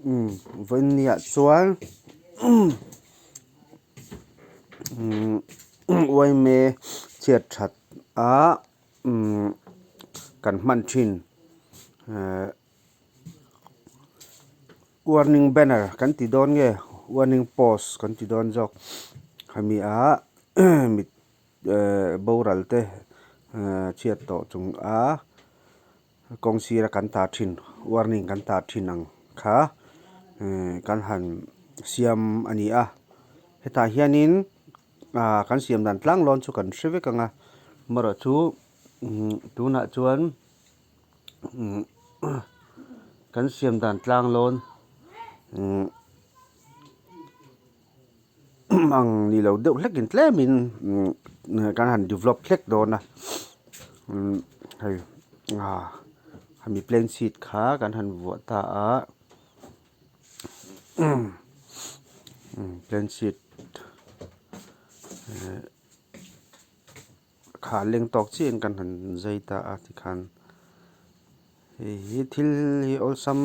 Umm vawiin niah chuan umm uaime chhiat that a umm kan hman thin ehh warning banner kan ti dawn nge warning post kan ti dawn zawk hemi ah mit ehh boral te ehh chhiat tawh chung a. Kawng sira kan tar thin warning kan tar thin ang kha kan han siam a ni a hetah hianin ah kan siam dan tlang lawn chu kan hre vek ang a amaherawh chu tunah chuan kan siam dan tlang lawn. Ang ni lo deuh hlekin tlemin kan han develop hlek dawn a hei hemi plain sheet kha kan han vuah ta a plain sheet kha leng tawk chiahin kan han zai ta a tikhan hei hi thil hi awlsam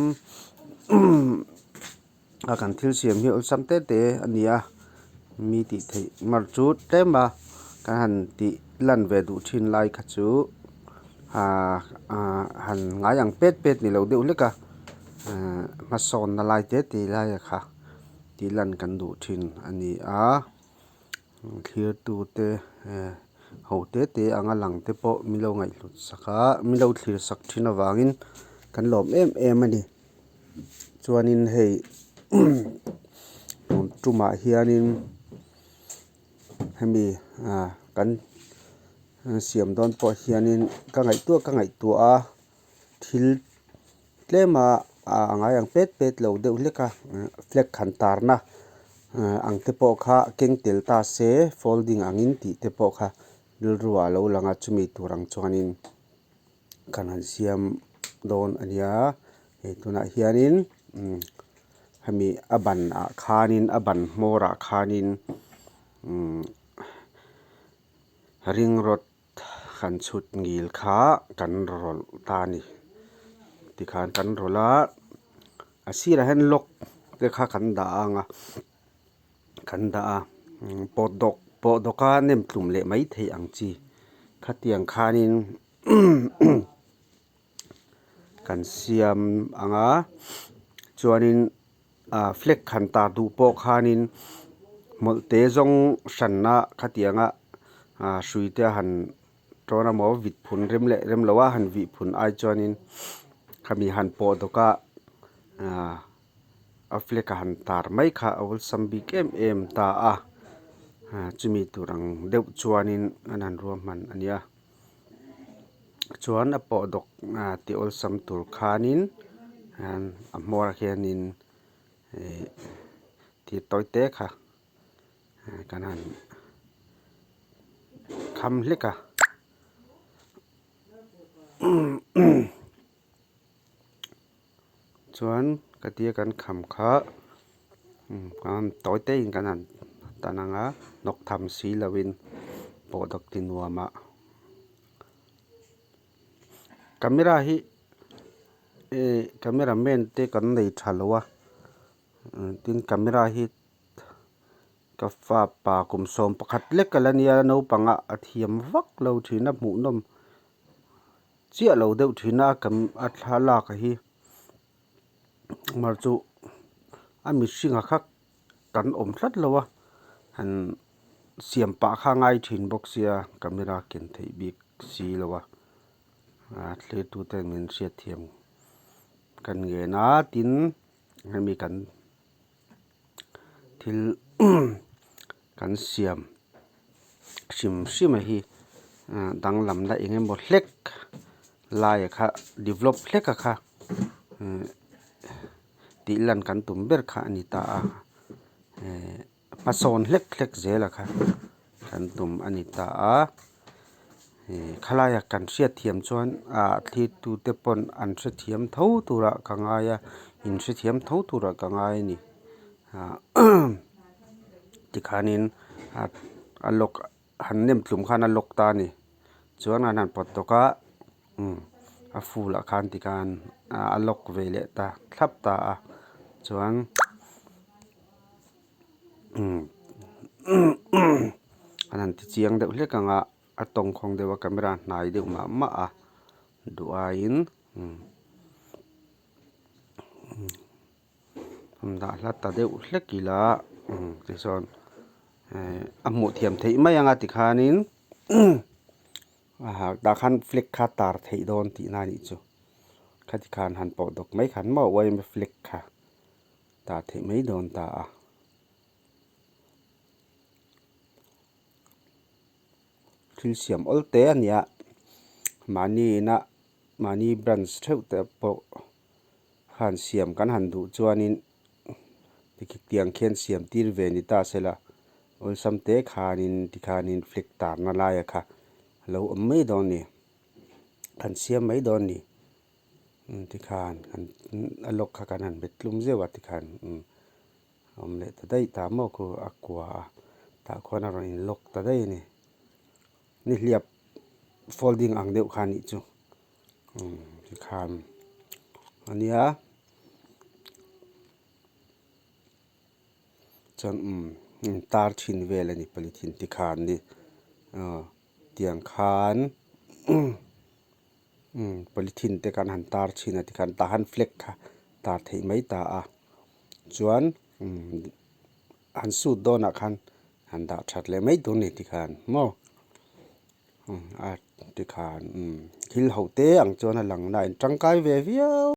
a kan thil siam hi awlsam te te a ni a mi tih theih mar chu tlem a kan han tih lan ve duh thin lai kha chu ah ah han ngai ang pet pet ni lo deuh hlek a ehh hmasawnna lai te te lai kha tih lan kan duh thin a ni a. Thlirtute eh ho te te anga lang te pawh min lo ngaihhlut sak a min lo thlir sak thin avangin kan lawm em em a ni chuanin hei tun tumah hianin hemi ah kan siam dawn pawh hianin ka ngaihtuah ka ngaihtuah a thil. Tlema a ngai ang pet pet lo deuh hlek a flag han tarna ang te pawh kha keng tel ta se folding angin tih te pawh kha rilru ah a lo lang a chumi tur ang chuanin kan han siam dawn a nia hei tunah hianin hemi a ban ah khanin a ban hmawr ah khanin umm ring rod Kan chhut ngil kha kan rawlh ta a ni. Tikhan kan rawlh a, a sirah hian lock te kha kan dah ang a, kan dah a pawt dawk pawh dawk a nem tlum leh mai theih ang chi khatiang khanin kan siam ang a chuanin ah flag han tar duh pawh khanin hmawlh te zawng hranna khatianga ah hrui te a han tawn emaw vit phun rem leh rem lo a han vih phun ai chuanin khami han pawh dawk a ah a flag a han tar mai kha a awlsam bik em em ta a ah chumi tur ang deuh chuanin an han ruahman a nia. Chuan a pawh dawk tih awlsam tur khanin a hmawrah hianin ih thil tawi te kha kan han kham hlek a. Chuan ka tia kan kham kha tawi te in kan han tan ang a hnawk tham si lo in pawh dawk ti nuam ah camera hi ih camera man te kan nei tha lo a tin camera hi ka fapa kum 11 lek a la nia naupang ah a thiam vak lo thin a hmuhnawm. Chiah lo deuh thin a kan a thlalak hi mar chu a mihring a kha kan awm tlat lo a han siam pah kha a ngai thin bawk sia camera ken theih bik si lo a thlir tu ten min hriatthiam kan ngen a tin hemi kan thil kan siam hrim hrim a hi danglamna eng emaw hlek laia kha develop hlek a kha tih lan kan tum ber kha a ni ta a hmasawn hlek hlek zel a kha kan tum a ni ta a khalaia kan hriatthiam chuan ah thlir te pawn an hrethiam tho turah ka ngai a inhrethiam tho turah ka ngai a ni. Tikhanin a lock han nem tlum khan a lock ta a ni chuan an han pawt tawk a a full ah khan tikhan a lock ve leh ta thlap ta a. Chuan an han ti chiang deuh hlek ang a a tawngkhawng deuh a camera hnai deuh mah mah a duh aiin han dah hla ta deuh hlek ila tichuan a hmuh thiam theih mai ang a tikhanin tah khan flag kha tar theih dawn tihna a nih chu khati khan han pawh dawk mai khan maw yma flag kha tar theih mai dawn ta a. Thil siam awl te a nia mahni ina mahni branch theuh te pawh khan siam kan han duh chuanin tiang khian siam tir ve ni ta sela awlsam te khanin tikhanin flag tarna laia kha a lo awm mai dawn a ni kan siam mai dawn a ni tikhan a lawk kha kan han bet tlum zeuh a tikhan. Awm leh ta daih ta maw khu a kua a tah khuan a rawn in lock ta daih a ni nihliap folding ang deuh kha a nih chu umm tikhan a nia chuan umm tar thin vel a ni polythene tikhan ni aw tiang khan umm polythene te kan han tar thin a tikhan tah han flag kha tar theih mai ta a. Chuan han suit dawnah khan han dah that leh mai tur a ni tikhan maw a tikhan thil ho te ang chuan a lang na a in tangkai ve viau.